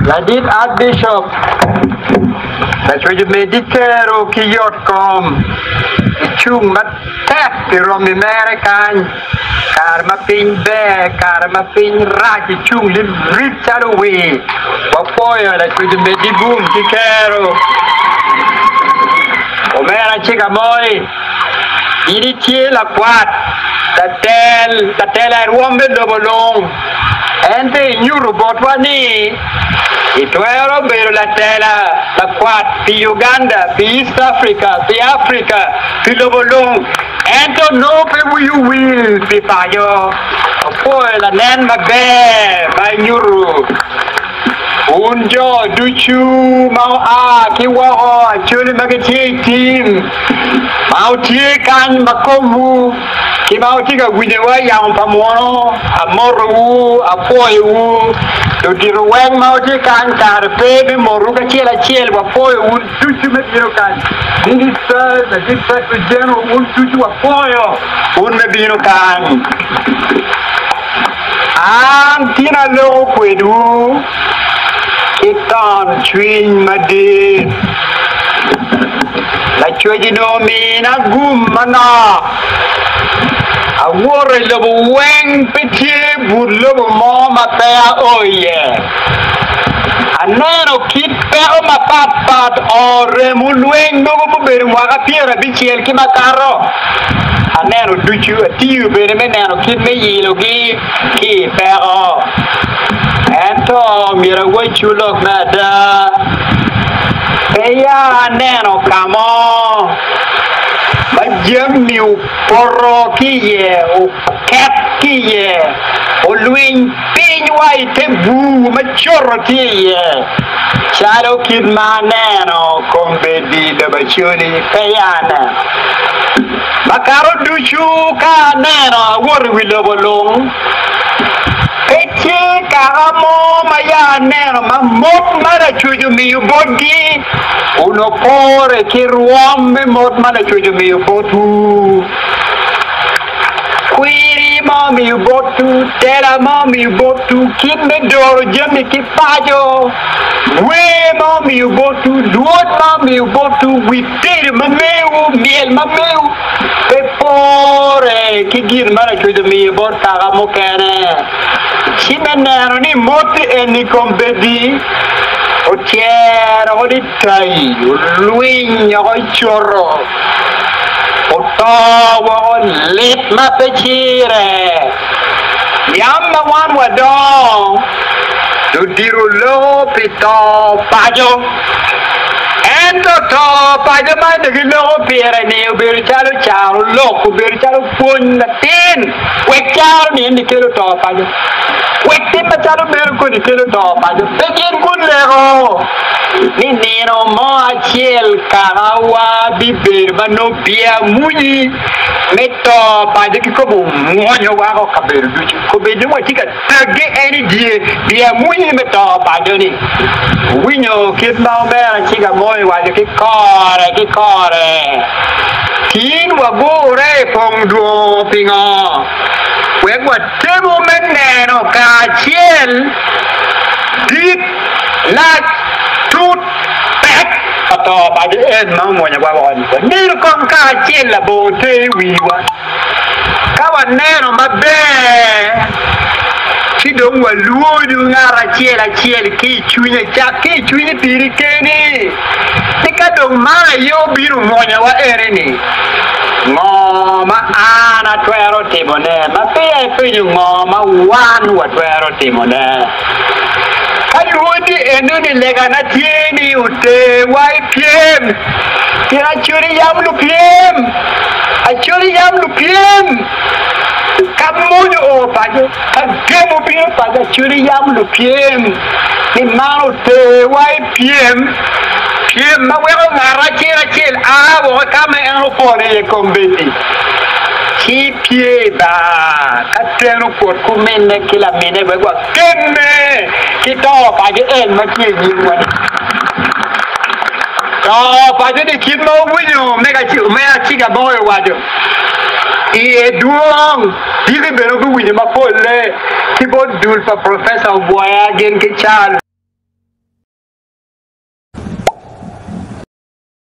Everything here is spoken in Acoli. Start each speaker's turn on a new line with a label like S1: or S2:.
S1: Ladit Archbishop Lacwec omeddi kero ki yot kom icung matek pi romi mere kany kare ma piny ber kare ma piny rac icung lilik calo wir wapwoyo Lacwec omeddi gum ki kero Omera Cikamoi in itye lakwat latel latela i rwom me lobo lung. Ento inyuto botwa ni itwero bedo latela lakwat pi Uganda, pi East Africa, pi Africa, pi lobo lung, ento nongo pe wii owil pi paco. Wapwoyo lanen maber ma inyuto. Wun jo ducu ma wua ki woko, Acholi ma gitye i tim, ma wutye kany ma komwu ki ma wutye ka winyowa i yamo pa muno, amotowu, apwoyowu. Ludito weng ma wutye kany kare pe me motowu kacel acel, wapwoyo wun ducu me bino kany. Ministers, ladit Secretary General, wun ducu wapwoyo wun me bino kany. An tin aloko kwedwu ki ton cwiny madit. Lacwec onongo omina gum manok. Awoto i lobo weng, pe tye but lobo mo ma pe ao iye. Aneno kit peko mapatpat o remo lweny mogo mubedo mwaka pyerabicel ki makato. Aneno ducu, atiyo bene me neno kit me yilogi ki i peko. Ento myero awacwu lok me ada, peya aneno ka mo ma jami opoto ki iye, oket ki iye, olwiny piny wa i te bur ma coto tye iye, calo kit ma aneno kombeddi i lobo Acholi, peya aneno. Makato ducu ka aneno awoto i wi lobo lung, pe tye kaka mo ma ya aneno ma mot ma Lacwec omiyo botgi onongo pore ki rwom me mot ma Lacwec omiyo botwu. Kwiri ma omiyo botwu, tela ma omiyo botwu, kit me doro jami ki paco, wer ma omiyo botwu, lwod ma omiyo botwu, wi tedo ma mewu, myel ma mewu, pe pore ki gin ma Lacwec omiyo bot kaka mukene. Ci me neno ni mot-ti eni kombeddi otyer woko tai, olwiny woko i coto, oto woko lit ma pe cire. Yam ma wan wadongo, ludito loko pi to paco. Ento to paco ma onongo giloko pire-ni obedo calo caro lok, obedo calo pwony latin. Wek caro ni eni kelo to paco. Wek tim macalo meno kodi kelo to paco. Pe gin guleko ni nino mo acel kakawa bibedo ma nongo bia munyi me to paco kikome omwonyo wako kabedo ducu. Kobedo ni watye ka tagge en i dye bia munyi me to paco-ni. Wuwinyo kit ma omera Cigamoy waco ki kore ki kore, Tin wagure i pong dwongo pingo? Wek watemu me neno kacel dit, lac, tut, pek pa to paco en ma omwonyowa woko-ni. Wanenu kong kacel labongo ter i wiwa. Ka waneno maber, ci dong walwonyo ngat acel acel ki i cwinye, cak ki i cwinyi piri keni, ni ka dong man aye obino mwonyowa ene-ni, ngo ma an atwero timone? Ma peya ipenyo ngo ma wan watwero timone, ka lwodi enoni legana tye ni oterwa i pyem, pien acwali yam lupyem. Acholi yam lupyem ka mony oo paco, ka gemo obino paco, acholi yam lupyem ni man oterwa i pyem, pyem ma weko ngat acel acel a woko ka ma en opono iye kombeddi, ci pye i bar ka teno kwot ku minne ki laminne wek wakemme ki to paco en ma tye i nyimwa-ni. To paco ni kit ma wuwinyo omera Cigaboy owaco iye dwong, diki bene wubiwinyo mapolle ki bot dul pa Professor Obwoya gin ki Charles.